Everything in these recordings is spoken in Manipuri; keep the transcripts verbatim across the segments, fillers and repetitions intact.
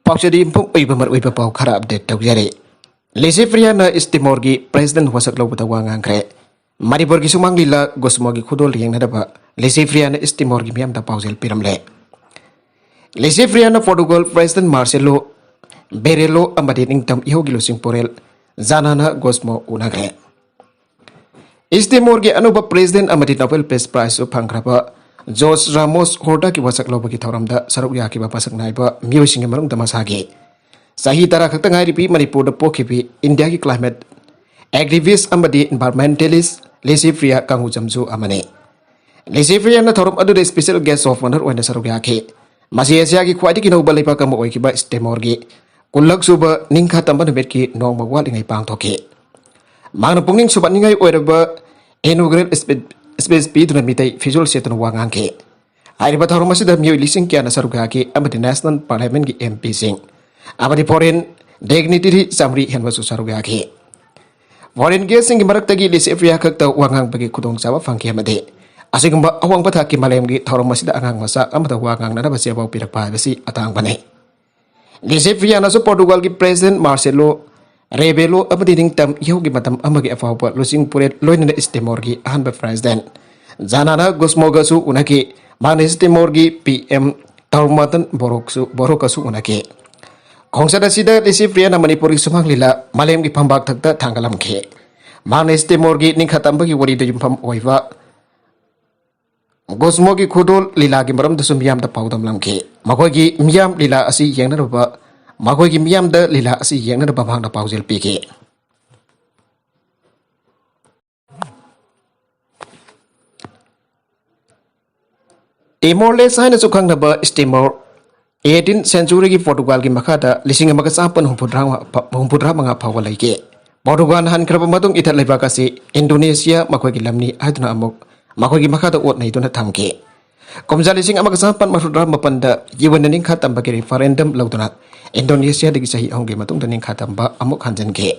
ꯄꯥꯎꯆꯦꯗ ꯌꯨꯝꯐꯝ ꯑꯣꯏꯕ ꯃꯔꯨꯑꯣꯏꯕ ꯄꯥꯎ ꯈꯔ ꯑꯞꯗꯦꯠ ꯇꯧꯖꯔꯤ꯫ ꯂꯤꯁꯤ ꯄ꯭ꯔꯤꯌꯥꯅ ꯏꯁ ꯇꯤꯃꯣꯔꯒꯤ ꯄ꯭ꯔꯦꯁꯤꯗꯦꯟ ꯋꯥꯁꯛ ꯂꯧꯕꯗ ꯋꯥ ꯉꯥꯡꯈ꯭ꯔꯦ꯫ ꯃꯅꯤꯄꯨꯔꯒꯤ ꯁꯨꯃꯥꯡ ꯂꯤꯂꯥ ꯒꯣꯁꯃꯣꯒꯤ ꯈꯨꯗꯣꯜ ꯌꯦꯡꯅꯅꯕ ꯂꯤꯁꯤ ꯄ꯭ꯔꯤꯌꯥꯅ ꯏꯁ ꯇꯤꯃꯣꯔꯒꯤ ꯃꯤꯌꯥꯝꯗ ꯄꯥꯎꯖꯦꯜ ꯄꯤꯔꯝꯂꯦ꯫ ꯂꯤꯁꯤ ꯄ꯭ꯔꯤꯌꯥꯅ ꯄꯣꯔꯇꯨꯒꯜ ꯄ꯭ꯔꯦꯁꯤꯗꯦꯟ ꯃꯥꯔꯁꯦꯂꯣ ꯕꯦꯔꯦꯂꯣ ꯑꯃꯗꯤ ꯅꯤꯡꯇꯝ ꯏꯍꯧꯒꯤ ꯂꯨꯆꯤꯡ ꯄꯨꯔꯦꯜ ꯖꯥꯅꯥꯅ ꯒꯣꯁꯃꯣ ꯎꯅꯈ꯭ꯔꯦ꯫ ꯏꯁ ꯇꯤꯃꯣꯔꯒꯤ ꯑꯅꯧꯕ ꯄ꯭ꯔꯦꯁꯤꯗꯦꯟ ꯑꯃꯗꯤ ꯅꯣꯕꯦꯜ ꯄꯤꯁ ꯄ꯭ꯔꯥꯏꯖꯁꯨ ꯐꯪꯈ꯭ꯔꯕ ꯖꯣꯔꯖ ꯔꯥꯃꯣꯁ ꯍꯣꯔꯇꯥꯒꯤ ꯋꯥꯁꯛ ꯂꯧꯕꯒꯤ ꯊꯧꯔꯝꯗ ꯁꯔꯨꯛ ꯌꯥꯈꯤꯕ ꯃꯁꯛ ꯅꯥꯏꯕ ꯃꯤꯑꯣꯏꯁꯤꯡꯒꯤ ꯃꯅꯨꯡꯗ ꯃꯁꯥꯒꯤ ꯆꯍꯤ ꯇꯔꯥ ꯈꯛꯇ ꯉꯥꯏꯔꯤꯕꯤ ꯃꯅꯤꯄꯨꯔꯗ ꯄꯣꯛꯈꯤꯕꯤ ꯏꯟꯗꯤꯌꯥꯒꯤ ꯀ꯭ꯂꯥꯏꯃꯦꯠ ꯑꯦꯛꯇꯤꯚꯤꯁ ꯑꯃꯗꯤ ꯏꯟꯚꯥꯏꯔꯣꯟꯃꯦꯟꯇꯦꯂꯤꯁ ꯂꯤꯁꯤ ꯄ꯭ꯔꯤꯌꯥ ꯀꯥꯡꯉꯨꯖꯝꯁꯨ ꯑꯃꯅꯤ꯫ ꯂꯤꯁꯤ ꯄ꯭ꯔꯤꯌꯥꯅ ꯊꯧꯔꯝ ꯑꯗꯨꯗ ꯁ꯭ꯄꯦꯁꯦꯜ ꯒꯦꯁ ꯑꯣꯐ ꯑꯣꯅꯔ ꯑꯣꯏꯅ ꯁꯔꯨꯛ ꯌꯥꯈꯤ꯫ ꯃꯁꯤ ꯑꯦꯁꯤꯌꯥꯒꯤ ꯈ꯭ꯋꯥꯏꯗꯒꯤ ꯅꯧꯕ ꯂꯩꯕꯥꯛ ꯑꯃ ꯑꯣꯏꯈꯤꯕ ꯏꯁ ꯇꯤꯃꯣꯔꯒꯤ ꯀꯨꯟꯂꯛ ꯁꯨꯕ ꯅꯤꯡꯈꯥ ꯇꯝꯕ ꯅꯨꯃꯤꯠꯀꯤ ꯅꯣꯡꯃ ꯋꯥꯠꯂꯤꯉꯩ ꯄꯥꯡꯊꯣꯛꯈꯤ꯫ ꯃꯍꯥꯛꯅ ꯄꯨꯛꯅꯤꯡ ꯁꯨꯝꯍꯠꯅꯤꯡꯉꯥꯏ ꯑꯣꯏꯔꯕ ꯏꯅꯣꯒ꯭ꯔꯦꯜ ꯁ꯭ꯄꯤꯆ ꯄꯤꯗꯨꯅ ꯃꯤꯇꯩ ꯐꯤꯖꯣꯜ ꯁꯦꯠꯇꯨꯅ ꯋꯥ ꯉꯥꯡꯈꯤ꯫ ꯍꯥꯏꯔꯤꯕ ꯊꯧꯔꯝ ꯑꯁꯤꯗ ꯃꯤꯑꯣꯏ ꯂꯤꯁꯤꯡ ꯀꯌꯥꯅ ꯁꯔꯨꯛ ꯌꯥꯈꯤ ꯑꯃꯗꯤ ꯅꯦꯁꯅꯦꯜ ꯄꯥꯔꯂꯤꯌꯥꯃꯦꯟꯠꯀꯤ ꯑꯦꯝ ꯄꯤꯁꯤꯡ ꯑꯃꯗꯤ ꯐꯣꯔꯦꯟ ꯗꯤꯒꯅꯤꯇꯔꯤ ꯆꯥꯃꯔꯤ ꯍꯦꯟꯕꯁꯨ ꯁꯔꯨꯛ ꯌꯥꯈꯤ꯫ ꯐꯣꯔꯦꯟ ꯒꯦꯁꯁꯤꯡꯒꯤ ꯃꯔꯛꯇꯒꯤ ꯂꯤꯁꯤ ꯄ꯭ꯔꯤꯌꯥ ꯈꯛꯇ ꯋꯥ ꯉꯥꯡꯕꯒꯤ ꯈꯨꯗꯣꯡꯆꯥꯕ ꯐꯪꯈꯤ ꯑꯃꯗꯤ ꯑꯁꯤꯒꯨꯝꯕ ꯑꯋꯥꯡꯕ ꯊꯥꯛꯀꯤ ꯃꯥꯂꯦꯝꯒꯤ ꯊꯧꯔꯝ ꯑꯁꯤꯗ ꯑꯉꯥꯡ ꯃꯆꯥ ꯑꯃꯗ ꯋꯥ ꯉꯥꯡꯅꯅꯕ ꯆꯦꯐꯥꯎ ꯄꯤꯔꯛꯄ ꯍꯥꯏꯕꯁꯤ ꯑꯇꯥꯡꯕꯅꯤ꯫ ꯂꯤꯁꯤ ꯄ꯭ꯔꯤꯌꯥꯅꯁꯨ ꯄꯣꯔꯇꯨꯒꯜꯒꯤ ꯄ꯭ꯔꯦꯁꯤꯗꯦꯟ ꯃꯥꯔꯁꯦꯂꯣ ꯔꯦꯕꯦꯂꯣ ꯑꯃꯗꯤ ꯅꯤꯡꯇꯝ ꯏꯍꯧꯒꯤ ꯃꯇꯝ ꯑꯃꯒꯤ ꯑꯐꯥꯎꯕ ꯂꯨꯆꯤꯡ ꯄꯨꯔꯦꯜ ꯂꯣꯏꯅꯅ ꯏꯁ ꯇꯤꯃꯣꯔꯒꯤ ꯑꯍꯥꯟꯕ ꯄ꯭ꯔꯦꯁꯤꯗꯦꯟ ꯖꯥꯅꯥꯅ ꯒꯨꯁꯃꯣꯒꯁꯨ ꯎꯅꯈꯤ꯫ ꯃꯍꯥꯛꯅ ꯏꯁ ꯇꯤꯃꯣꯔꯒꯤ ꯄꯤ ꯑꯦꯝ ꯇꯧꯃꯥꯇꯟ ꯕꯣꯔꯣꯛꯁꯨ, ꯕꯣꯔꯣꯀꯁꯨ ꯎꯅꯈꯤ꯫ ꯈꯣꯡꯆꯠ ꯑꯁꯤꯗ ꯂꯤꯁꯤ ꯄ꯭ꯔꯤꯌꯥꯅ ꯃꯅꯤꯄꯨꯔꯒꯤ ꯁꯨꯃꯥꯡ ꯂꯤꯂꯥ ꯃꯥꯂꯦꯝꯒꯤ ꯐꯝꯕꯥꯛ ꯊꯛꯇ ꯊꯥꯡꯒꯠꯂꯝꯈꯤ꯫ ꯃꯍꯥꯛꯅ ꯏꯁ ꯇꯤꯃꯣꯔꯒꯤ ꯅꯤꯡꯈꯥ ꯇꯝꯕꯒꯤ ꯋꯥꯔꯤꯗ ꯌꯨꯝꯐꯝ ꯑꯣꯏꯕ ꯒꯣꯁꯃꯣꯒꯤ ꯈꯨꯗꯣꯜ ꯂꯤꯂꯥꯒꯤ ꯃꯔꯝꯗꯁꯨ ꯃꯤꯌꯥꯝꯗ ꯄꯥꯎꯗꯝꯂꯝꯈꯤ꯫ ꯃꯈꯣꯏꯒꯤ ꯃꯤꯌꯥꯝ ꯂꯤꯂꯥ ꯑꯁꯤ ꯌꯦꯡꯅꯔꯨꯕ, ꯃꯈꯣꯏꯒꯤ ꯃꯤꯌꯥꯝꯗ ꯂꯤꯂꯥ ꯑꯁꯤ ꯌꯦꯡꯅꯅꯕ ꯃꯍꯥꯛꯅ ꯄꯥꯎꯖꯦꯜ ꯄꯤꯈꯤ꯫ ꯇꯤꯃꯣꯔ ꯂꯦꯁ ꯍꯥꯏꯅꯁꯨ ꯈꯪꯅꯕ ꯏꯁ ꯇꯤꯃꯣꯔ ꯑꯦꯇꯤꯟ ꯁꯦꯟꯆꯨꯔꯤꯒꯤ ꯄꯣꯔꯇꯨꯒꯥꯜꯒꯤ ꯃꯈꯥꯗ ꯂꯤꯁꯤꯡ ꯑꯃꯒ ꯆꯥꯃꯥꯄꯟ ꯍꯨꯝꯐꯨꯇꯔꯥ, ꯍꯨꯝꯐꯨꯇꯔꯥ ꯃꯉꯥ ꯐꯥꯎꯕ ꯂꯩꯈꯤ꯫ ꯄꯣꯔꯇꯨꯒꯥꯜꯅ ꯍꯟꯈ꯭ꯔꯕ ꯃꯇꯨꯡ ꯏꯊꯠ ꯂꯩꯕꯥꯛ ꯑꯁꯤ ꯏꯟꯗꯣꯅꯦꯁꯤꯌꯥ ꯃꯈꯣꯏꯒꯤ ꯂꯝꯅꯤ ꯍꯥꯏꯗꯨꯅ ꯑꯃꯨꯛ ꯃꯈꯣꯏꯒꯤ ꯃꯈꯥꯗ ꯑꯣꯠ ꯅꯩꯗꯨꯅ ꯊꯝꯈꯤ꯫ ꯀꯨꯝꯖꯥ ꯂꯤꯁꯤꯡ ꯑꯃꯒ ꯆꯥꯃꯥꯄꯟ ꯃꯔꯤꯐꯨꯇꯔꯥ ꯃꯥꯄꯟꯗ ꯌꯨ ꯑꯦꯟꯅ ꯅꯤꯡꯈꯥ ꯇꯝꯕꯒꯤ ꯔꯤꯐꯔꯦꯟꯗꯝ ꯂꯧꯗꯨꯅ ꯏꯟꯗꯣꯅꯦꯁꯤꯌꯥꯗꯒꯤ ꯆꯍꯤ ꯑꯍꯨꯝꯒꯤ ꯃꯇꯨꯡꯗ ꯅꯤꯡꯈꯥ ꯇꯝꯕ ꯑꯃꯨꯛ ꯍꯟꯖꯤꯟꯈꯤ꯫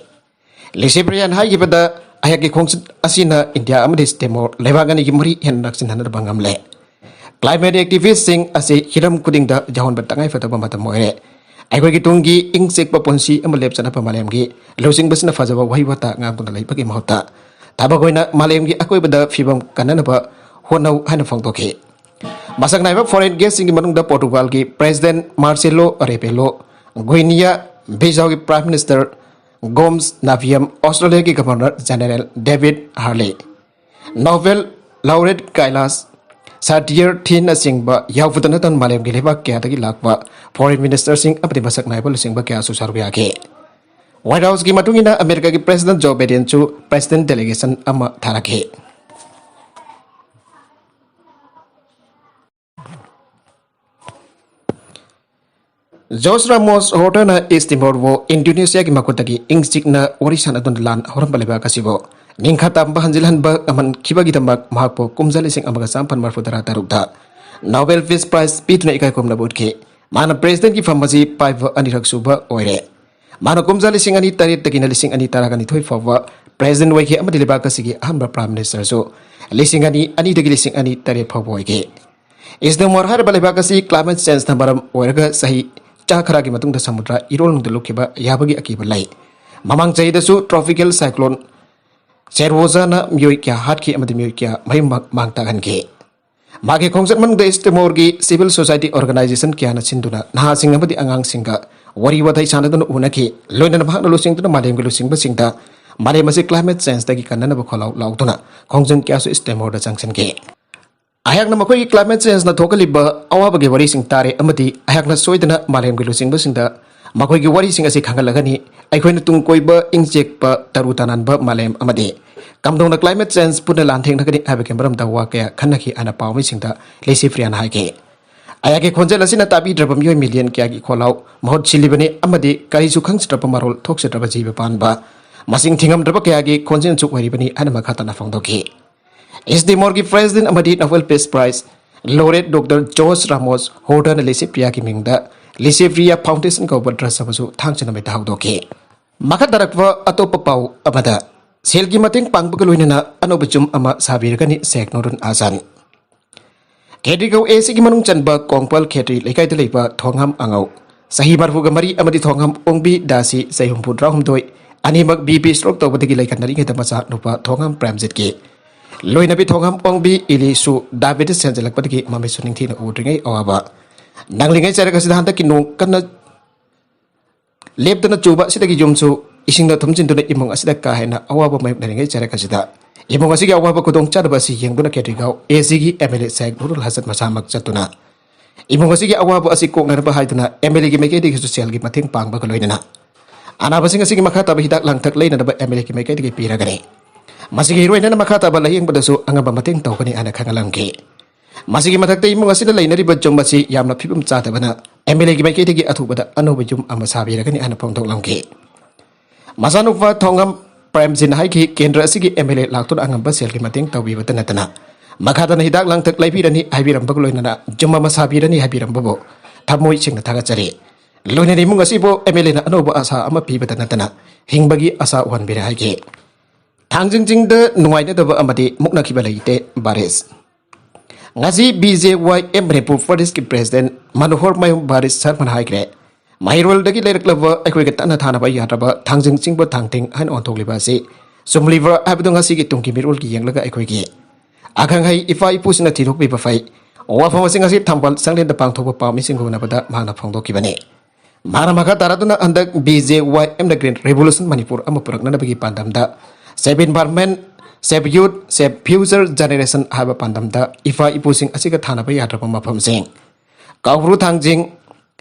ꯂꯤꯁꯤ ꯄ꯭ꯔꯤꯌꯥꯅ ꯍꯥꯏꯈꯤꯕꯗ, ꯑꯩꯍꯥꯛꯀꯤ ꯈꯣꯡꯆꯠ ꯑꯁꯤꯅ ꯏꯟꯗꯤꯌꯥ ꯑꯃꯗꯤ ꯇꯤꯃꯣꯔ ꯂꯩꯕꯥꯛ ꯑꯅꯤꯒꯤ ꯃꯔꯤ ꯍꯦꯟꯅ ꯅꯛꯁꯤꯟꯅꯅꯕ ꯉꯝꯂꯦ꯫ ꯀ꯭ꯂꯥꯏꯃꯦꯠ ꯑꯦꯛꯇꯤꯚꯤꯁ꯭ꯠꯁꯤꯡ ꯑꯁꯤ ꯍꯤꯔꯝ ꯈꯨꯗꯤꯡꯗ ꯌꯥꯎꯍꯟꯕ ꯇꯉꯥꯏꯐꯗꯕ ꯃꯇꯝ ꯑꯣꯏꯔꯦ꯫ ꯑꯩꯈꯣꯏꯒꯤ ꯇꯨꯡꯒꯤ ꯏꯪ ꯆꯤꯛꯄ ꯄꯨꯟꯁꯤ ꯑꯃ ꯂꯦꯞꯆꯅꯕ ꯃꯥꯂꯦꯝꯒꯤ ꯂꯨꯆꯤꯡꯕꯁꯤꯅ ꯐꯖꯕ ꯋꯥꯍꯩ ꯋꯥꯇꯥ ꯉꯥꯡꯗꯨꯅ ꯂꯩꯕꯒꯤ ꯃꯍꯨꯠꯇ ꯊꯕꯛ ꯑꯣꯏꯅ ꯃꯥꯂꯦꯝꯒꯤ ꯑꯀꯣꯏꯕꯗ ꯐꯤꯕꯝ ꯀꯟꯅꯅꯕ ꯍꯣꯠꯅꯧ ꯍꯥꯏꯅ ꯐꯣꯡꯗꯣꯛꯈꯤ꯫ ꯃꯁꯛ ꯅꯥꯏꯕ foreign guestꯁꯤꯡꯒꯤ ꯃꯅꯨꯡꯗ ꯄꯣꯔꯇꯨꯒꯥꯜꯒꯤ President Marcelo Rebelo, ꯒꯨꯏꯅꯤꯌꯥ ꯕꯤꯖꯥꯎꯒꯤ Prime Minister Gomes Nabiam, ꯑꯣꯁꯇ꯭ꯔꯦꯂꯤꯌꯥꯒꯤ Governor General David Hurley, Nobel Laureate Kailash Satyarthi ꯅꯆꯤꯡꯕ ꯌꯥꯎꯕꯗ ꯅꯠꯇꯅ ꯃꯥꯂꯦꯝꯒꯤ ꯂꯩꯕꯥꯛ ꯀꯌꯥꯗꯒꯤ ꯂꯥꯛꯄ foreign ministerꯁꯤꯡ ꯑꯃꯗꯤ ꯃꯁꯛ ꯅꯥꯏꯕ ꯂꯨꯆꯤꯡꯕ ꯀꯌꯥꯁꯨ ꯁꯔꯨꯛ ꯌꯥꯈꯤ꯫ White Houseꯀꯤ ꯃꯇꯨꯡ ꯏꯟꯅ ꯑꯃꯦꯔꯤꯀꯥꯒꯤ President Joe Bidenꯁꯨ President delegationꯁꯤꯡ ꯑꯃ ꯊꯥꯔꯛꯈꯤ꯫ ꯖꯣꯔꯖ ꯔꯥꯃꯣꯁ ꯍꯣꯔꯇꯥꯅ ꯏꯁ ꯇꯤꯃꯣꯔꯕꯨ ꯏꯟꯗꯣꯅꯦꯁꯤꯌꯥꯒꯤ ꯃꯈꯨꯠꯇꯒꯤ ꯏꯪ ꯆꯤꯛꯅ ꯋꯥꯔꯤ ꯁꯥꯟꯅꯗꯨꯅ ꯂꯥꯟ ꯍꯧꯔꯝꯕ ꯂꯩꯕꯥꯛ ꯑꯁꯤꯕꯨ ꯅꯤꯡꯈꯥ ꯇꯝꯕ ꯍꯟꯖꯤꯜꯍꯟꯕ ꯉꯝꯍꯟꯈꯤꯕꯒꯤꯗꯃꯛ ꯃꯍꯥꯛꯄꯨ ꯀꯨꯝꯖꯥ ꯂꯤꯁꯤꯡ ꯑꯃꯒ ꯆꯥꯃꯥꯄꯟ ꯃꯔꯤꯐꯨ ꯇꯔꯥ ꯇꯔꯨꯛꯇ Nobel Peace Prize ꯄꯤꯗꯨꯅ ꯏꯀꯥꯏ ꯈꯨꯝꯅꯕ ꯎꯠꯈꯤ꯫ ꯃꯥꯅ Presidentꯀꯤ ꯐꯝ ꯑꯁꯤ ꯄꯥꯏꯕ ꯑꯅꯤꯔꯛ ꯁꯨꯕ ꯑꯣꯏꯔꯦ꯫ ꯃꯥꯅ ꯀꯨꯝꯖꯥ ꯂꯤꯁꯤꯡ ꯑꯅꯤ ꯇꯔꯦꯠꯇꯒꯤꯅ ꯂꯤꯁꯤꯡ ꯑꯅꯤ ꯇꯔꯥꯅꯤꯊꯣꯏ ꯐꯥꯎꯕ President ꯑꯣꯏꯈꯤ ꯑꯃꯗꯤ ꯂꯩꯕꯥꯛ ꯑꯁꯤꯒꯤ ꯑꯍꯥꯟꯕ Prime Ministerꯁꯨ ꯂꯤꯁꯤꯡ ꯑꯅꯤ ꯑꯅꯤꯗꯒꯤ ꯂꯤꯁꯤꯡ ꯑꯅꯤ ꯇꯔꯦꯠ ꯐꯥꯎꯕ ꯑꯣꯏꯈꯤ꯫ ꯏꯁ ꯇꯤꯃꯣꯔ ꯍꯥꯏꯔꯤꯕ ꯂꯩꯕꯥꯛ ꯑꯁꯤ climate changeꯅ ꯃꯔꯝ ꯑꯣꯏꯔꯒ ꯆꯍꯤ ꯆꯥ ꯈꯔꯒꯤ ꯃꯇꯨꯡꯗ ꯁꯃꯨꯗ꯭ꯔ ꯏꯔꯣꯜꯅꯨꯡꯗ ꯂꯨꯞꯈꯤꯕ ꯌꯥꯕꯒꯤ ꯑꯀꯤꯕ ꯂꯩ꯫ ꯃꯃꯥꯡ ꯆꯍꯤꯗꯁꯨ tropical cyclone ꯆꯦꯔꯣꯖꯥꯅ ꯃꯤꯑꯣꯏ ꯀꯌꯥ ꯍꯥꯠꯈꯤ ꯑꯃꯗꯤ ꯃꯤꯑꯣꯏ ꯀꯌꯥ ꯃꯌꯨꯝ ꯃꯥꯡ ꯇꯥꯛꯍꯟꯈꯤ꯫ ꯃꯥꯒꯤ ꯈꯣꯡꯆꯠ ꯃꯅꯨꯡꯗ ꯏꯁ ꯇꯤꯃꯣꯔꯒꯤ civil society organizationꯁꯤꯡꯅ ꯁꯤꯟꯗꯨꯅ ꯅꯍꯥꯁꯤꯡ ꯑꯃꯗꯤ ꯑꯉꯥꯡꯁꯤꯡꯒ ꯋꯥꯔꯤ ꯋꯥꯇꯥꯏ ꯁꯥꯟꯅꯗꯨꯅ ꯎꯅꯈꯤ꯫ ꯂꯣꯏꯅꯅ ꯃꯍꯥꯛꯅ ꯂꯨꯆꯤꯡꯗꯨꯅ ꯃꯥꯂꯦꯝꯒꯤ ꯂꯨꯆꯤꯡꯕꯁꯤꯡꯗ ꯃꯥꯂꯦꯝ ꯑꯁꯤ climate changeꯗꯒꯤ ꯀꯟꯅꯅꯕ ꯈꯣꯜꯂꯥꯎ ꯂꯥꯎꯗꯨꯅ ꯈꯣꯡꯖꯪ ꯀꯌꯥꯁꯨ ꯏꯁ ꯇꯤꯃꯣꯔꯗ ꯆꯪꯁꯤꯟꯈꯤ꯫ ꯑꯩꯍꯥꯛꯅ ꯃꯈꯣꯏꯒꯤ climate changeꯅ ꯊꯣꯛꯍꯜꯂꯤꯕ ꯑꯋꯥꯕꯒꯤ ꯋꯥꯔꯤꯁꯤꯡ ꯇꯥꯔꯦ ꯑꯃꯗꯤ ꯑꯩꯍꯥꯛꯅ ꯁꯣꯏꯗꯅ ꯃꯥꯂꯦꯝꯒꯤ ꯂꯨꯆꯤꯡꯕꯁꯤꯡꯗ ꯃꯈꯣꯏꯒꯤ ꯋꯥꯔꯤꯁꯤꯡ ꯑꯁꯤ ꯈꯪꯍꯜꯂꯒꯅꯤ꯫ ꯑꯩꯈꯣꯏꯅ ꯇꯨꯡ ꯀꯣꯏꯕ ꯏꯪ ꯆꯤꯛꯄ ꯇꯔꯨ ꯇꯅꯥꯟꯕ ꯃꯥꯂꯦꯝ ꯑꯃꯗꯤ ꯀꯝꯗꯧꯅ climate change ꯄꯨꯟꯅ ꯂꯥꯟꯊꯦꯡꯅꯒꯅꯤ ꯍꯥꯏꯕꯒꯤ ꯃꯔꯝꯗ ꯋꯥ ꯀꯌꯥ ꯈꯟꯅꯈꯤ ꯍꯥꯏꯅ ꯄꯥꯎꯃꯤꯁꯤꯡꯗ ꯂꯤꯁꯤꯐ꯭ꯔꯤꯌꯥꯅ ꯍꯥꯏꯈꯤ꯫ ꯑꯩꯍꯥꯛꯀꯤ ꯈꯣꯟꯖꯦꯜ ꯑꯁꯤꯅ ꯇꯥꯕꯤꯗ꯭ꯔꯕ ꯃꯤꯑꯣꯏ ꯃꯤꯂꯤꯌꯟ ꯀꯌꯥꯒꯤ ꯈꯣꯜꯂꯥꯎ ꯃꯍꯨꯠ ꯁꯤꯜꯂꯤꯕꯅꯤ ꯑꯃꯗꯤ ꯀꯔꯤꯁꯨ ꯈꯪꯖꯗ꯭ꯔꯕ ꯃꯔꯣꯜ ꯊꯣꯛꯆꯗ꯭ꯔꯕ ꯖꯤꯕ ꯄꯥꯟꯕ ꯃꯁꯤꯡ ꯊꯤꯉꯝꯗ꯭ꯔꯕ ꯀꯌꯥꯒꯤ ꯈꯣꯟꯖꯦꯜꯁꯨ ꯑꯣꯏꯔꯤꯕꯅꯤ ꯍꯥꯏꯅ ꯃꯈꯥ ꯇꯥꯅ ꯐꯣꯡꯗꯣꯛꯈꯤ꯫ ꯏꯁ ꯇꯤꯃꯣꯔꯒꯤ President ꯑꯃꯗꯤ Nobel Peace Prize Laureate Doctor George Ramos Horta ꯅ ꯂꯤꯁꯤꯐ꯭ꯔꯤꯌꯥꯒꯤ ꯃꯤꯡꯗ ꯂꯤꯁꯤꯐ꯭ꯔꯤꯌꯥ Foundation ꯀꯧꯕ trust ꯑꯃꯁꯨ ꯊꯥꯡꯖ ꯅꯨꯃꯤꯠꯇ ꯍꯧꯗꯣꯛꯈꯤ꯫ ꯃꯈꯥ ꯇꯥꯔꯛꯄ ꯑꯇꯣꯞꯄ ꯄꯥꯎ ꯑꯃꯗ, ꯁꯦꯜꯒꯤ ꯃꯇꯦꯡ ꯄꯥꯡꯕꯒ ꯂꯣꯏꯅꯅ ꯑꯅꯧꯕ ꯌꯨꯝ ꯑꯃ ꯁꯥꯕꯤꯔꯒꯅꯤ ꯁꯦꯈ ꯅꯨꯔꯨꯟ ꯑꯖꯥꯟ꯫ ꯈꯦꯇ꯭ꯔꯤꯒꯧ ꯑꯦ ꯁꯤꯒꯤ ꯃꯅꯨꯡ ꯆꯟꯕ ꯀꯣꯡꯄꯥꯜ ꯈꯦꯇ꯭ꯔꯤ ꯂꯩꯀꯥꯏꯗ ꯂꯩꯕ ꯊꯣꯉꯥꯝ ꯑꯉꯧ ꯆꯍꯤ ꯃꯔꯤꯐꯨꯒ ꯃꯔꯤ ꯑꯃꯗꯤ ꯊꯣꯡꯉꯝ ꯑꯣꯡꯕꯤ ꯗꯥꯁꯤ ꯆꯍꯤ ꯍꯨꯝꯐꯨꯇꯔꯥ ꯍꯨꯝꯗꯣꯏ, ꯑꯅꯤꯃꯛ ꯕꯤ ꯄꯤ ꯁ꯭ꯇ꯭ꯔꯣꯛ ꯇꯧꯕꯗꯒꯤ ꯂꯩꯈꯠꯅꯔꯤꯉꯩꯗ ꯃꯆꯥ ꯅꯨꯄꯥ ꯊꯣꯡꯉꯝ ꯄ꯭ꯔꯦꯝꯖꯤꯠꯀꯤ ꯂꯣꯏꯅꯕꯤ ꯊꯣꯡꯉꯝ ꯑꯣꯡꯕꯤ ꯏꯂꯤꯁꯨ ꯗꯥꯏꯕꯦꯇꯤꯁ ꯍꯦꯟꯖꯜꯂꯛꯄꯗꯒꯤ ꯃꯃꯤꯠꯁꯨ ꯅꯤꯡꯊꯤꯅ ꯎꯗ꯭ꯔꯤꯉꯩ ꯑꯋꯥꯕ ꯅꯪꯂꯤꯉꯩ ꯆꯩꯔꯛ ꯑꯁꯤꯗ ꯍꯟꯗꯛꯀꯤ ꯅꯣꯡ ꯀꯟꯅ ꯂꯦꯞꯇꯅ ꯆꯨꯕ ꯑꯁꯤꯗꯒꯤ ꯌꯨꯝꯁꯨ ꯏꯁꯤꯡꯅ ꯊꯨꯝꯖꯤꯟꯗꯨꯅ ꯏꯃꯨꯡ ꯑꯁꯤꯗ ꯀꯥ ꯍꯦꯟꯅ ꯑꯋꯥꯕ ꯃꯥꯌꯣꯛꯅꯔꯤꯉꯩ ꯆꯩꯔꯛ ꯑꯁꯤꯗ ꯏꯃꯨꯡ ꯑꯁꯤꯒꯤ ꯑꯋꯥꯕ ꯈꯨꯗꯣꯡꯆꯥꯗꯕ ꯑꯁꯤ ꯌꯦꯡꯗꯨꯅ ꯀꯦꯇ꯭ꯔꯤꯒꯥꯎ ꯑꯦ ꯁꯤꯒꯤ ꯑꯦꯝ ꯑꯦꯜ ꯑꯦ ꯁꯥꯍꯦꯕ ꯅꯨꯔꯨꯜ ꯍꯁꯟ ꯃꯁꯥꯃꯛ ꯆꯠꯇꯨꯅ ꯏꯃꯨꯡ ꯑꯁꯤꯒꯤ ꯑꯋꯥꯕ ꯑꯁꯤ ꯀꯣꯛꯅꯅꯕ ꯍꯥꯏꯗꯨꯅ ꯑꯦꯝ ꯑꯦꯜ ꯑꯦꯒꯤ ꯃꯥꯏꯀꯩꯗꯒꯤꯁꯨ ꯁꯦꯜꯒꯤ ꯃꯇꯦꯡ ꯄꯥꯡꯕꯒ ꯂꯣꯏꯅꯅ ꯑꯅꯥꯕꯁꯤꯡ ꯑꯁꯤꯒꯤ ꯃꯈꯥ ꯇꯥꯕ ꯍꯤꯗꯥꯛ ꯂꯥꯡꯊꯛ ꯂꯩꯅꯅꯕ ꯑꯦꯝ ꯑꯦꯜ ꯑꯦꯒꯤ ꯃꯥꯏꯀꯩꯗꯒꯤ ꯄꯤꯔꯒꯅꯤ꯫ ꯃꯁꯤꯒꯤ ꯏꯔꯣꯏꯅꯅ ꯃꯈꯥ ꯇꯥꯕ ꯂꯥꯌꯦꯡꯕꯗꯁꯨ ꯑꯉꯝꯕ ꯃꯇꯦꯡ ꯇꯧꯒꯅꯤ ꯍꯥꯏꯅ ꯈꯪꯍꯜꯂꯝꯈꯤ꯫ ꯃꯁꯤꯒꯤ ꯃꯊꯛꯇ ꯏꯃꯨꯡ ꯑꯁꯤꯗ ꯂꯩꯅꯔꯤꯕ ꯌꯨꯝ ꯑꯁꯤ ꯌꯥꯝꯅ ꯐꯤꯕꯝ ꯆꯥꯗꯕꯅ ꯑꯦꯝ ꯑꯦꯜ ꯑꯦꯒꯤ ꯃꯥꯏꯀꯩꯗꯒꯤ ꯑꯊꯨꯕꯗ ꯑꯅꯧꯕ ꯌꯨꯝ ꯑꯃ ꯁꯥꯕꯤꯔꯒꯅꯤ ꯍꯥꯏꯅ ꯐꯣꯡꯗꯣꯛꯂꯝꯈꯤ꯫ ꯃꯆꯥꯅꯨꯄꯥ ꯊꯣꯡꯉꯝ ꯄ꯭ꯔꯦꯝꯖꯤꯟ ꯍꯥꯏꯈꯤ, ꯀꯦꯟꯗ꯭ꯔ ꯑꯁꯤꯒꯤ ꯑꯦꯝ ꯑꯦꯜ ꯑꯦ ꯂꯥꯛꯇꯨꯅ ꯑꯉꯝꯕ ꯁꯦꯜꯒꯤ ꯃꯇꯦꯡ ꯇꯧꯕꯤꯕꯇ ꯅꯠꯇꯅ ꯃꯈꯥ ꯇꯥꯅ ꯍꯤꯗꯥꯛ ꯂꯥꯡꯊꯛ ꯂꯩꯕꯤꯔꯅꯤ ꯍꯥꯏꯕꯤꯔꯝꯕꯒ ꯂꯣꯏꯅꯅ ꯌꯨꯝ ꯑꯃ ꯁꯥꯕꯤꯔꯅꯤ ꯍꯥꯏꯕꯤꯔꯝꯕꯕꯨ ꯊꯃꯣꯏ ꯁꯦꯡꯅ ꯊꯥꯒꯠꯆꯔꯤ꯫ ꯂꯣꯏꯅꯅ ꯏꯃꯨꯡ ꯑꯁꯤꯕꯨ ꯑꯦꯝ ꯑꯦꯜ ꯑꯦꯅ ꯑꯅꯧꯕ ꯑꯁꯥ ꯑꯃ ꯄꯤꯕꯇ ꯅꯠꯇꯅ ꯍꯤꯡꯕꯒꯤ ꯑꯁꯥ ꯎꯍꯟꯕꯤꯔꯦ ꯍꯥꯏꯈꯤ꯫ ꯊꯥꯡꯖꯤꯡ ꯆꯤꯡꯗ ꯅꯨꯡꯉꯥꯏꯅꯗꯕ ꯑꯃꯗꯤ ꯃꯨꯛꯅꯈꯤꯕ ꯂꯩꯇꯦ, ꯕꯥꯔꯤꯁ꯫ ꯉꯁꯤ ꯕꯤ ꯖꯦ ꯋꯥꯏ ꯑꯦꯝ ꯃꯅꯤꯄꯨꯔ ꯄ꯭ꯔꯗꯦꯁꯀꯤ ꯄ꯭ꯔꯦꯁꯤꯗꯦꯟ ꯃꯅꯣꯍꯔ ꯃꯌꯨꯝ ꯕꯥꯔꯤꯁ ꯁꯔꯃꯅ ꯍꯥꯏꯈ꯭ꯔꯦ, ꯃꯍꯩꯔꯣꯏꯗꯒꯤ ꯂꯩꯔꯛꯂꯕ ꯑꯩꯈꯣꯏꯒ ꯇꯠꯅ ꯊꯥꯅꯕ ꯌꯥꯗ꯭ꯔꯕ ꯊꯥꯡꯖꯤꯡ ꯆꯤꯡꯕ ꯊꯥꯡꯊꯤꯡ ꯍꯥꯏꯅ ꯑꯣꯟꯊꯣꯛꯂꯤꯕ ꯑꯁꯤ ꯆꯨꯝꯂꯤꯕ꯭ꯔꯥ ꯍꯥꯏꯕꯗꯨ ꯉꯁꯤꯒꯤ ꯇꯨꯡꯒꯤ ꯃꯤꯔꯣꯜꯒꯤ ꯌꯦꯡꯂꯒ ꯑꯩꯈꯣꯏꯒꯤ ꯑꯈꯪꯍꯩ ꯏꯄꯥ ꯏꯄꯨꯁꯤꯡꯅ ꯊꯤꯗꯣꯛꯄꯤꯕ ꯐꯩ꯫ ꯋꯥꯐꯝ ꯑꯁꯤ ꯉꯁꯤ ꯊꯝꯕꯥꯜ ꯆꯥꯛꯂꯦꯟꯗ ꯄꯥꯡꯊꯣꯛꯄ ꯄꯥꯎꯃꯤꯁꯤꯡꯒ ꯎꯅꯕꯗ ꯃꯍꯥꯛꯅ ꯐꯣꯡꯗꯣꯛꯈꯤꯕꯅꯤ꯫ ꯃꯍꯥꯛꯅ ꯃꯈꯥ ꯇꯥꯔꯗꯨꯅ ꯍꯟꯗꯛ ꯕꯤ ꯖꯦ ꯋꯥꯏ ꯑꯦꯝꯅ Green Revolution ꯃꯅꯤꯄꯨꯔ ꯑꯃ ꯄꯨꯔꯛꯅꯅꯕꯒꯤ ꯄꯥꯟꯗꯝꯗ Save Environment, Save Youth, Save Future Generation ꯍꯥꯏꯕ ꯄꯥꯟꯗꯝꯗ ꯏꯄꯥ ꯏꯄꯨꯁꯤꯡ ꯑꯁꯤꯒ ꯊꯥꯅꯕ ꯌꯥꯗ꯭ꯔꯕ ꯃꯐꯝꯁꯤꯡ ꯀꯥꯎꯕ꯭ꯔꯨ ꯊꯥꯡꯖꯤꯡ,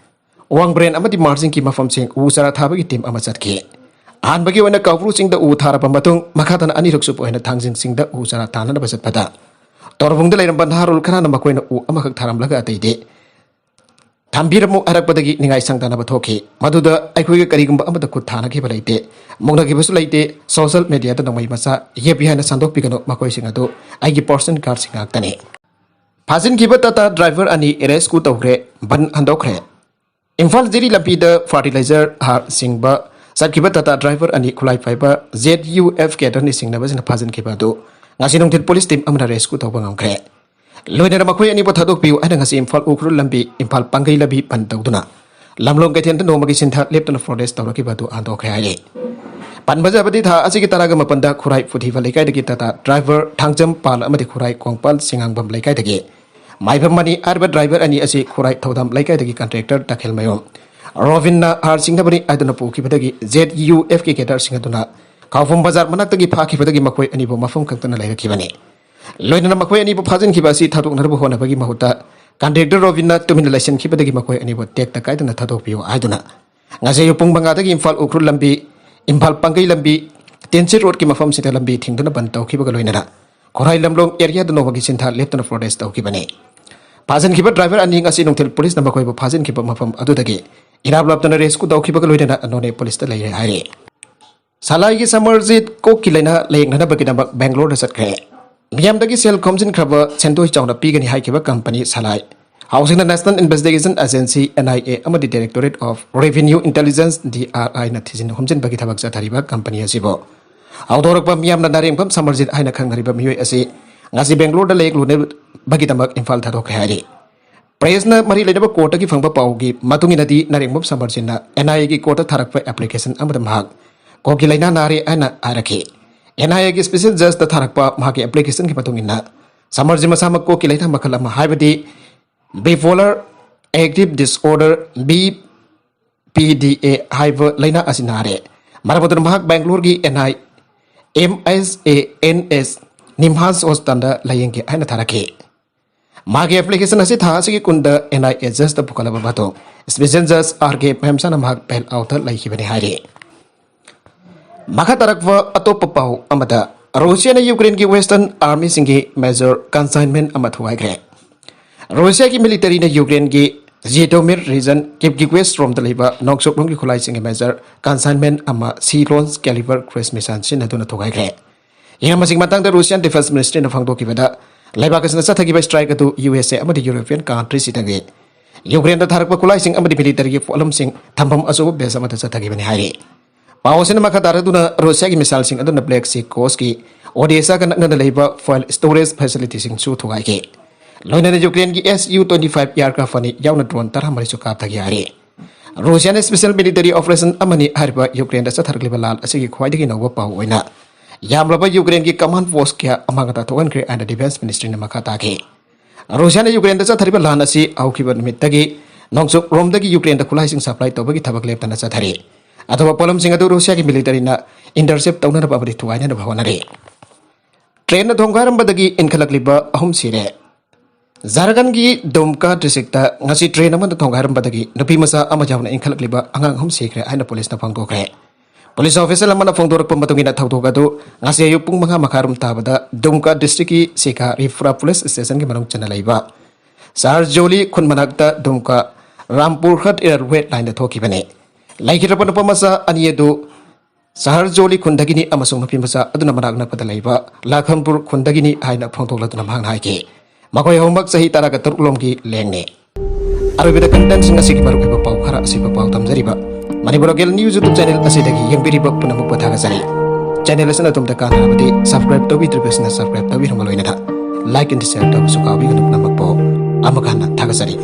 ꯋꯥꯡꯕ꯭ꯔꯦꯟ ꯑꯃꯗꯤ ꯃꯥꯔꯖꯤꯡꯒꯤ ꯃꯐꯝꯁꯤꯡ ꯎ ꯆꯥꯔꯥ ꯊꯥꯕꯒꯤ ꯇꯤꯝ ꯑꯃ ꯆꯠꯈꯤ꯫ ꯑꯍꯥꯟꯕꯒꯤ ꯑꯣꯏꯅ ꯀꯥꯎꯕ꯭ꯔꯨ ꯆꯤꯡꯗ ꯎ ꯊꯥꯔꯕ ꯃꯇꯨꯡ ꯃꯈꯥ ꯇꯥꯅ ꯑꯅꯤꯔꯛ ꯁꯨꯕ ꯑꯣꯏꯅ ꯊꯥꯡꯖꯤꯡ ꯆꯤꯡꯗ ꯎ ꯆꯥꯔꯥ ꯊꯥꯅꯅꯕ ꯆꯠꯄꯗ ꯇꯣꯔꯕꯨꯡꯗ ꯂꯩꯔꯝꯕ ꯅꯍꯥꯔꯣꯜ ꯈꯔꯅ ꯃꯈꯣꯏꯅ ꯎ ꯑꯃꯈꯛ ꯊꯥꯔꯝꯂꯒ ꯑꯇꯩꯗꯤ ꯊꯝꯕꯤꯔꯝꯃꯨ ꯍꯥꯏꯔꯛꯄꯗꯒꯤ ꯅꯤꯡꯉꯥꯏ ꯁꯪꯗꯅꯕ ꯊꯣꯛꯈꯤ꯫ ꯃꯗꯨꯗ ꯑꯩꯈꯣꯏꯒ ꯀꯔꯤꯒꯨꯝꯕ ꯑꯃꯠꯇ ꯈꯨꯠ ꯊꯥꯅꯈꯤꯕ ꯂꯩꯇꯦ, ꯃꯨꯛꯅꯈꯤꯕꯁꯨ ꯂꯩꯇꯦ꯫ ꯁꯣꯁꯤꯌꯦꯜ ꯃꯦꯗꯤꯌꯥꯗ ꯅꯣꯡꯃꯩ ꯃꯆꯥ ꯌꯦꯞꯄꯤ ꯍꯥꯏꯅ ꯁꯟꯗꯣꯛꯄꯤꯒꯅꯨ, ꯃꯈꯣꯏꯁꯤꯡ ꯑꯗꯨ ꯑꯩꯒꯤ ꯄꯥꯔꯁꯅꯦꯜ ꯒꯥꯔꯗꯁꯤꯡ ꯉꯥꯛꯇꯅꯤ꯫ ꯐꯥꯖꯤꯟꯈꯤꯕ ꯇꯥꯇꯥ ꯗ꯭ꯔꯥꯏꯚꯔ ꯑꯅꯤ ꯔꯦꯁꯀ꯭ꯌꯨ ꯇꯧꯈ꯭ꯔꯦ, ꯕꯟ ꯍꯟꯗꯣꯛꯈ꯭ꯔꯦ꯫ ꯏꯝꯐꯥꯜ ꯖꯤꯔꯤ ꯂꯝꯕꯤꯗ ꯐꯔꯇꯤꯂꯥꯏꯖꯔ ꯍꯥꯔ ꯁꯤꯡꯕ ꯆꯠꯈꯤꯕ ꯇꯥꯇꯥ ꯗ꯭ꯔꯥꯏꯚꯔ ꯑꯅꯤ ꯈꯨꯠꯂꯥꯏ ꯄꯥꯏꯕ ꯖꯦꯠ ꯌꯨ ꯑꯦꯐ ꯀꯦꯗꯔꯅ ꯁꯤꯡꯅꯕꯁꯤꯡꯅ ꯐꯥꯖꯤꯟꯈꯤꯕ ꯑꯗꯨ ꯉꯁꯤ ꯅꯨꯡꯊꯤꯜ ꯄꯨꯂꯤꯁ ꯇꯤꯝ ꯑꯃꯅ ꯔꯦꯁꯀ꯭ꯌꯨ ꯇꯧꯕ ꯉꯝꯈ꯭ꯔꯦ꯫ ꯂꯣꯏꯅꯅ ꯃꯈꯣꯏ ꯑꯅꯤꯕꯨ ꯊꯥꯗꯣꯛꯄꯤꯌꯨ ꯍꯥꯏꯅ ꯉꯁꯤ ꯏꯝꯐꯥꯜ ꯎꯈ꯭ꯔꯨꯜ ꯂꯝꯕꯤ ꯏꯝꯐꯥꯜ ꯄꯥꯡꯒꯩ ꯂꯝꯕꯤ ꯕꯟ ꯇꯧꯗꯨꯅ ꯂꯝꯂꯣꯡ ꯀꯩꯊꯦꯜꯗ ꯅꯣꯡꯃꯒꯤ ꯁꯤꯟꯊꯥ ꯂꯦꯞꯇꯅ ꯄ꯭ꯔꯣꯇꯦꯁ ꯇꯧꯔꯛꯈꯤꯕ ꯑꯗꯨ ꯍꯟꯗꯣꯛꯈ꯭ꯔꯦ ꯍꯥꯏꯔꯤ꯫ ꯄꯟꯕ ꯌꯥꯕꯗꯤ, ꯊꯥ ꯑꯁꯤꯒꯤ ꯇꯔꯥꯒ ꯃꯥꯄꯟꯗ ꯈꯨꯔꯥꯏ ꯐꯨꯊꯤꯕ ꯂꯩꯀꯥꯏꯗꯒꯤ ꯇꯥꯇꯥ ꯗ꯭ꯔꯥꯏꯚꯔ ꯊꯥꯡꯖꯝ ꯄꯥꯜ ꯑꯃꯗꯤ ꯈꯨꯔꯥꯏ ꯀꯣꯡꯄꯥꯜ ꯁꯤꯡꯉꯥꯡꯕꯝ ꯂꯩꯀꯥꯏꯗꯒꯤ ꯃꯥꯏꯕꯝ ꯃꯅꯤ ꯍꯥꯏꯔꯤꯕ ꯗ꯭ꯔꯥꯏꯚꯔ ꯑꯅꯤ ꯑꯁꯤ ꯈꯨꯔꯥꯏ ꯊꯧꯗꯥꯝ ꯂꯩꯀꯥꯏꯗꯒꯤ ꯀꯟꯇ꯭ꯔꯦꯛꯇꯔ ꯇꯈꯦꯜꯃꯌꯨꯝ ꯔꯣꯕꯤꯟꯅ ꯍꯥꯔ ꯆꯤꯡꯅꯕꯅꯤ ꯍꯥꯏꯗꯨꯅ ꯄꯨꯈꯤꯕꯗꯒꯤ ꯖꯦꯠ ꯌꯨ ꯑꯦꯐꯀꯤ ꯀꯦꯗꯔꯁꯤꯡ ꯑꯗꯨꯅ ꯈꯥꯎꯐꯝ ꯕꯖꯥꯔ ꯃꯅꯥꯛꯇꯒꯤ ꯐꯥꯈꯤꯕꯗꯒꯤ ꯃꯈꯣꯏ ꯑꯅꯤꯕꯨ ꯃꯐꯝ ꯈꯪꯗꯅ ꯂꯩꯔꯛꯈꯤꯕꯅꯤ꯫ ꯂꯣꯏꯅꯅ ꯃꯈꯣꯏ ꯑꯅꯤꯕꯨ ꯐꯥꯖꯤꯟꯈꯤꯕ ꯑꯁꯤ ꯊꯥꯗꯣꯛꯅꯅꯕ ꯍꯣꯠꯅꯕꯒꯤ ꯃꯍꯨꯠꯇ ꯀꯟꯇ꯭ꯔꯦꯛꯇꯔ ꯔꯣꯕꯤꯟꯅ ꯇꯨꯃꯤꯟꯅ ꯂꯩꯁꯤꯟꯈꯤꯕꯗꯒꯤ ꯃꯈꯣꯏ ꯑꯅꯤꯕꯨ ꯇꯦꯛꯇ ꯀꯥꯏꯗꯅ ꯊꯥꯗꯣꯛꯄꯤꯌꯨ ꯍꯥꯏꯗꯨꯅ ꯉꯁꯤ ꯑꯌꯨꯛ ꯄꯨꯡ ꯃꯉꯥꯗꯒꯤ ꯏꯝꯐꯥꯜ ꯎꯈ꯭ꯔꯨꯜ ꯂꯝꯕꯤ, ꯏꯝꯐꯥꯜ ꯄꯥꯡꯒꯩ ꯂꯝꯕꯤ, ꯇꯦꯟꯁꯤꯠ ꯔꯣꯗꯀꯤ ꯃꯐꯝꯁꯤꯗ ꯂꯝꯕꯤ ꯊꯤꯡꯗꯨꯅ ꯕꯟ ꯇꯧꯈꯤꯕꯒ ꯂꯣꯏꯅꯅ ꯈꯨꯔꯥꯏ ꯂꯝꯂꯣꯡ ꯑꯦꯔꯤꯌꯥꯗ ꯅꯣꯡꯃꯒꯤ ꯁꯤꯟꯊꯥ ꯂꯦꯞꯇꯅ ꯄ꯭ꯔꯣꯇꯦꯁ ꯇꯧꯈꯤꯕꯅꯤ꯫ ꯐꯥꯖꯤꯟꯈꯤꯕ ꯗ꯭ꯔꯥꯏꯚꯔ ꯑꯅꯤ ꯉꯁꯤ ꯅꯨꯡꯊꯤꯜ ꯄꯨꯂꯤꯁꯅ ꯃꯈꯣꯏꯕꯨ ꯐꯥꯖꯤꯟꯈꯤꯕ ꯃꯐꯝ ꯑꯗꯨꯗꯒꯤ ꯏꯔꯥꯞ ꯂꯥꯞꯇꯅ ꯔꯦꯁꯀ꯭ꯌꯨ ꯇꯧꯈꯤꯕꯒ ꯂꯣꯏꯅꯅ ꯅꯣꯅꯦ ꯄꯨꯂꯤꯁꯇ ꯂꯩꯔꯦ ꯍꯥꯏꯔꯤ꯫ ꯁꯂꯥꯏꯒꯤ ꯁꯃꯔꯖꯤꯠ ꯀꯣꯛꯀꯤ ꯂꯥꯏꯅꯥ ꯂꯥꯌꯦꯡꯅꯅꯕꯒꯤꯗꯃꯛ ꯕꯦꯡꯒ꯭ꯂꯣꯔꯗ ꯆꯠꯈ꯭ꯔꯦ꯫ ꯃꯤꯌꯥꯝꯗꯒꯤ ꯁꯦꯜ ꯈꯣꯝꯖꯤꯟꯈ꯭ꯔꯕ ꯁꯦꯟꯗꯣꯏ ꯆꯥꯎꯅ ꯄꯤꯒꯅꯤ ꯍꯥꯏꯈꯤꯕ ꯀꯝꯄꯅꯤ ꯁꯂꯥꯏ ꯍꯧꯖꯤꯛꯅ National Investigation Agency, N I A, ꯑꯃꯗꯤ Directorate of Revenue Intelligence, D R I, ꯅ ꯊꯤꯖꯤꯟ ꯍꯨꯝꯖꯤꯟꯕꯒꯤ ꯊꯕꯛ ꯆꯠꯊꯔꯤꯕ ꯀꯝꯄꯅꯤ ꯑꯁꯤꯕꯨ ꯍꯧꯗꯣꯔꯛꯄ ꯃꯤꯌꯥꯝꯅ ꯅꯥꯔꯦꯡꯕꯝ ꯁꯃꯔꯖꯤꯠ ꯍꯥꯏꯅ ꯈꯪꯅꯔꯤꯕ ꯃꯤꯑꯣꯏ ꯑꯁꯤ ꯉꯁꯤ ꯕꯦꯡꯒ꯭ꯂꯣꯔꯗ ꯂꯥꯌꯦꯡꯂꯨꯅꯕꯒꯤꯗꯃꯛ ꯏꯝꯐꯥꯜ ꯊꯥꯗꯣꯛꯈ꯭ꯔꯦ ꯍꯥꯏꯔꯤ꯫ ꯄ꯭ꯔꯦꯁꯅ ꯃꯔꯤ ꯂꯩꯅꯕ ꯀꯣꯔꯠꯇꯒꯤ ꯐꯪꯕ ꯄꯥꯎꯒꯤ ꯃꯇꯨꯡ ꯏꯟꯅꯗꯤ, ꯅꯥꯔꯦꯡꯕꯝ ꯁꯃꯔꯖꯤꯠꯅ N I A ꯒꯤ ꯀꯣꯔꯠꯇ ꯊꯥꯔꯛꯄ ꯑꯦꯄ꯭ꯂꯤꯀꯦꯁꯟ ꯑꯃꯗ ꯃꯍꯥꯛ ꯀꯣꯛꯀꯤ ꯂꯥꯏꯅꯥ ꯅꯥꯔꯦ ꯍꯥꯏꯅ ꯍꯥꯏꯔꯛꯈꯤ꯫ N I A ꯒꯤ ꯁ꯭ꯄꯦꯁꯦꯜ ꯖꯖꯇ ꯊꯥꯔꯛꯄ ꯃꯍꯥꯛꯀꯤ ꯑꯦꯄ꯭ꯂꯤꯀꯦꯁꯟꯒꯤ ꯃꯇꯨꯡ ꯏꯟꯅ, ꯁꯃꯔꯖꯤꯠ ꯃꯁꯥꯃꯛ ꯀꯣꯛꯀꯤ ꯂꯥꯏꯅꯥ ꯃꯈꯜ ꯑꯃ, ꯍꯥꯏꯕꯗꯤ Bipolar Affective Disorder, B P D A, ꯍꯥꯏꯕ ꯂꯥꯏꯅꯥ ꯑꯁꯤ ꯅꯥꯔꯦ꯫ ꯃꯔꯝ ꯑꯗꯨꯅ ꯃꯍꯥꯛ ꯕꯦꯡꯒ꯭ꯂꯣꯔꯒꯤ N I, M S A N S, ꯅꯤꯝꯍꯥꯟꯁ ꯍꯣꯁꯄꯤꯇꯥꯜꯗ ꯂꯥꯌꯦꯡꯒꯦ ꯍꯥꯏꯅ ꯊꯥꯔꯛꯈꯤ꯫ ꯃꯥꯒꯤ ꯑꯦꯄ꯭ꯂꯤꯀꯦꯁꯟ ꯑꯁꯤ ꯊꯥ ꯑꯁꯤꯒꯤ ꯀꯨꯟꯗ N I A ꯖꯖꯇ ꯄꯨꯈꯠꯂꯕ ꯃꯇꯨꯡ, ꯁ꯭ꯄꯦꯁꯦꯜ ꯖꯖ R K ꯃꯍꯦꯝꯁꯥꯅ ꯃꯍꯥꯛ ꯕꯦꯜ ꯑꯥꯎꯠꯇ ꯂꯩꯈꯤꯕꯅꯤ ꯍꯥꯏꯔꯤ꯫ ꯃꯈꯥ ꯇꯥꯔꯛꯄ ꯑꯇꯣꯞꯄ ꯄꯥꯎ ꯑꯃꯗ, ꯔꯨꯁꯤꯌꯥꯅ ꯌꯨꯀ꯭ꯔꯦꯟꯒꯤ ꯋꯦꯁꯇꯔꯟ ꯑꯥꯔꯃꯤꯁꯤꯡꯒꯤ ꯃꯦꯖꯔ ꯀꯟꯁꯥꯏꯟꯃꯦꯟ ꯑꯃ ꯊꯨꯒꯥꯏꯈ꯭ꯔꯦ꯫ ꯔꯨꯁꯤꯌꯥꯒꯤ ꯃꯤꯂꯤꯇꯔꯤꯅ ꯌꯨꯀ꯭ꯔꯦꯟꯒꯤ ꯖꯤꯇꯣꯃꯤꯔ ꯔꯤꯖꯟ ꯀꯤꯞꯀꯤ ꯋꯦꯁ ꯔꯣꯝꯗ ꯂꯩꯕ ꯅꯣꯡꯆꯨꯞꯂꯣꯝꯒꯤ ꯈꯨꯠꯂꯥꯏꯁꯤꯡꯒꯤ ꯃꯦꯖꯔ ꯀꯟꯁꯥꯏꯟꯃꯦꯟ ꯑꯃ ꯁꯤ ꯂꯣꯟꯁ ꯀꯦꯂꯤꯕꯔ ꯀ꯭ꯔꯨꯏꯖ ꯃꯤꯁꯥꯏꯜ ꯁꯤꯖꯤꯟꯅꯗꯨꯅ ꯊꯨꯒꯥꯏꯈ꯭ꯔꯦ꯫ ꯍꯤꯔꯝ ꯑꯁꯤꯒꯤ ꯃꯇꯥꯡꯗ ꯔꯨꯁꯤꯌꯥꯟ ꯗꯤꯐꯦꯟꯁ ꯃꯤꯅꯤꯁꯇ꯭ꯔꯤꯅ ꯐꯣꯡꯗꯣꯛꯈꯤꯕꯗ, ꯂꯩꯕꯥꯛ ꯑꯁꯤꯅ ꯆꯠꯊꯈꯤꯕ ꯁ꯭ꯇ꯭ꯔꯥꯏꯛ ꯑꯗꯨ ꯌꯨ ꯑꯦꯁ ꯑꯦ ꯑꯃꯗꯤ ꯌꯨꯔꯣꯄꯤꯌꯟ ꯀꯟꯇ꯭ꯔꯤꯁꯤꯡꯗꯒꯤ ꯌꯨꯀ꯭ꯔꯦꯟꯗ ꯊꯥꯔꯛꯄ ꯈꯨꯠꯂꯥꯏꯁꯤꯡ ꯑꯃꯗꯤ ꯃꯤꯂꯤꯇꯔꯤꯒꯤ ꯄꯣꯠꯂꯝꯁꯤꯡ ꯊꯝꯐꯝ ꯑꯆꯧꯕ ꯕꯦꯖ ꯑꯃꯗ ꯆꯠꯊꯈꯤꯕꯅꯤ ꯍꯥꯏꯔꯤ꯫ ꯄꯥꯎ ꯑꯁꯤꯅ ꯃꯈꯥ ꯇꯥꯔꯗꯨꯅ ꯔꯨꯁꯤꯌꯥꯒꯤ ꯃꯤꯁꯥꯏꯜꯁꯤꯡ ꯑꯗꯨꯅ ꯕ꯭ꯂꯦꯛ ꯁꯤ ꯀꯣꯁꯀꯤ ꯑꯣꯗꯦꯁꯥꯒ ꯅꯛꯅꯅ ꯂꯩꯕ ꯐ꯭ꯌꯨꯑꯦꯜ ꯁ꯭ꯇꯣꯔꯦꯖ ꯐꯦꯁꯤꯂꯤꯇꯤꯁꯤꯡꯁꯨ ꯊꯨꯒꯥꯏꯈꯤ꯫ ꯂꯣꯏꯅꯅ ꯌꯨꯀ꯭ꯔꯦꯟꯒꯤ S U twenty five aircraft ꯑꯅꯤ ꯌꯥꯎꯅ ꯗ꯭ꯔꯣꯟ ꯇꯔꯥꯃꯔꯤꯁꯨ ꯀꯥꯞꯊꯈꯤ ꯍꯥꯏꯔꯤ꯫ ꯔꯨꯁꯤꯌꯥꯅ special military operation ꯑꯃꯅꯤ ꯍꯥꯏꯔꯤꯕ ꯌꯨꯀ꯭ꯔꯦꯟꯗ ꯆꯠꯊꯔꯛꯂꯤꯕ ꯂꯥꯟ ꯑꯁꯤꯒꯤ ꯈ꯭ꯋꯥꯏꯗꯒꯤ ꯅꯧꯕ ꯄꯥꯎ ꯑꯣꯏꯅ ꯌꯥꯝꯂꯕ ꯌꯨꯀ꯭ꯔꯦꯟꯒꯤ command post ꯀꯌꯥ ꯑꯃꯥꯡ ꯑꯇꯥ ꯊꯣꯛꯍꯟꯈ꯭ꯔꯦ ꯍꯥꯏꯅ defence ministryꯅ ꯃꯈꯥ ꯇꯥꯈꯤ꯫ ꯔꯨꯁꯤꯌꯥꯅ ꯌꯨꯀ꯭ꯔꯦꯟꯗ ꯆꯠꯊꯔꯤꯕ ꯂꯥꯟ ꯑꯁꯤ ꯍꯧꯈꯤꯕ ꯅꯨꯃꯤꯠꯇꯒꯤ ꯅꯣꯡꯆꯨꯞ ꯔꯣꯝꯗꯒꯤ ꯌꯨꯀ꯭ꯔꯦꯟꯗ ꯈꯨꯠꯂꯥꯏꯁꯤꯡ supply ꯇꯧꯕꯒꯤ ꯊꯕꯛ ꯂꯦꯞꯇꯅ ꯆꯠꯊꯔꯤ꯫ ꯑꯊꯨꯕ ꯄꯣꯠꯂꯝꯁꯤꯡ ꯑꯗꯨ ꯔꯨꯁꯤꯌꯥꯒꯤ militaryꯅ intercept ꯇꯧꯅꯅꯕ ꯑꯃꯗꯤ ꯊꯨꯒꯥꯏꯅꯅꯕ ꯍꯣꯠꯅꯔꯤ꯫ Trainꯅ ꯊꯣꯡꯒꯥꯏꯔꯝꯕꯗꯒꯤ ꯏꯟꯈꯠꯂꯛꯂꯤꯕ ꯑꯍꯨꯝ ꯁꯤꯔꯦ꯫ ꯖꯥꯔꯈꯟꯒꯤ ꯗꯨꯝꯀꯥ districtꯇ ꯉꯁꯤ train ꯑꯃꯅ ꯊꯣꯡꯒꯥꯏꯔꯝꯕꯗꯒꯤ ꯅꯨꯄꯤ ꯃꯆꯥ ꯑꯃ ꯌꯥꯎꯅ ꯏꯟꯈꯠꯂꯛꯂꯤꯕ ꯑꯉꯥꯡ ꯑꯍꯨꯝ ꯁꯤꯈ꯭ꯔꯦ ꯍꯥꯏꯅ ꯄꯨꯂꯤꯁꯅ ꯐꯣꯡꯗꯣꯛꯈ꯭ꯔꯦ꯫ ꯄꯨꯂꯤꯁ official ꯑꯃꯅ ꯐꯣꯡꯗꯣꯔꯛꯄ ꯃꯇꯨꯡ ꯏꯟꯅ ꯊꯧꯗꯣꯛ ꯑꯗꯨ ꯉꯁꯤ ꯑꯌꯨꯛ ꯄꯨꯡ ꯃꯉꯥ ꯃꯈꯥꯏꯔꯣꯝ ꯇꯥꯕꯗ ꯗꯨꯝꯀꯥ districtꯀꯤ ꯁꯤꯀꯥ ꯔꯤꯐ꯭ꯔꯥ police stationꯒꯤ ꯃꯅꯨꯡ ꯆꯟꯅ ꯂꯩꯕ ꯁꯍꯔꯖꯣꯂꯤ ꯈꯨꯟ ꯃꯅꯥꯛꯇ ꯗꯨꯝꯀꯥ ꯔꯥꯝꯄꯨꯔ ꯍꯠ railway lineꯗ ꯊꯣꯛꯈꯤꯕꯅꯤ꯫ ꯂꯩꯈꯤꯗ꯭ꯔꯕ ꯅꯨꯄꯥ ꯃꯆꯥ ꯑꯅꯤ ꯑꯗꯨ ꯁꯍꯔꯖꯣꯂꯤ ꯈꯨꯟꯗꯒꯤꯅꯤ ꯑꯃꯁꯨꯡ ꯅꯨꯄꯤ ꯃꯆꯥ ꯑꯗꯨꯅ ꯃꯅꯥꯛ ꯅꯛꯄꯗ ꯂꯩꯕ ꯂꯥꯈꯝꯄꯨꯔ ꯈꯨꯟꯗꯒꯤꯅꯤ ꯍꯥꯏꯅ ꯐꯣꯡꯗꯣꯛꯂꯗꯨꯅ ꯃꯍꯥꯛꯅ ꯍꯥꯏꯈꯤ꯫ ꯃꯈꯣꯏ ꯑꯍꯨꯝꯃꯛ ꯆꯍꯤ ꯇꯔꯥꯒ ꯇꯔꯨꯛ ꯂꯣꯝꯒꯤ ꯂꯦꯡꯅꯤ꯫ ꯑꯔꯣꯏꯕꯗ contentꯁꯤꯡ ꯑꯁꯤꯒꯤ ꯃꯔꯨꯑꯣꯏꯕ ꯄꯥꯎ ꯈꯔ ꯑꯁꯤꯕꯨ ꯄꯥꯎ ꯇꯝꯖꯔꯤꯕ Manipur local news YouTube channel ꯑꯁꯤꯗꯒꯤ ꯌꯦꯡꯕꯤꯔꯤꯕ ꯄꯨꯝꯅꯃꯛꯄꯨ ꯊꯥꯒꯠꯆꯔꯤ꯫ Channel ꯑꯁꯤꯅ ꯑꯗꯣꯝꯗ ꯀꯥꯟꯅꯔꯕꯗꯤ subscribe ꯇꯧꯕꯤꯗ꯭ꯔꯤꯕꯁꯤꯅ subscribe ꯇꯧꯕꯤꯔꯝꯕ ꯂꯣꯏꯅꯅ like and share ꯇꯧꯕꯁꯨ ꯀꯥꯎꯕꯤꯒꯅꯨ꯫ ꯄꯨꯝꯅꯃꯛꯄꯨ ꯑꯃꯨꯛ ꯍꯟꯅ ꯊꯥꯒꯠꯆꯔꯤ꯫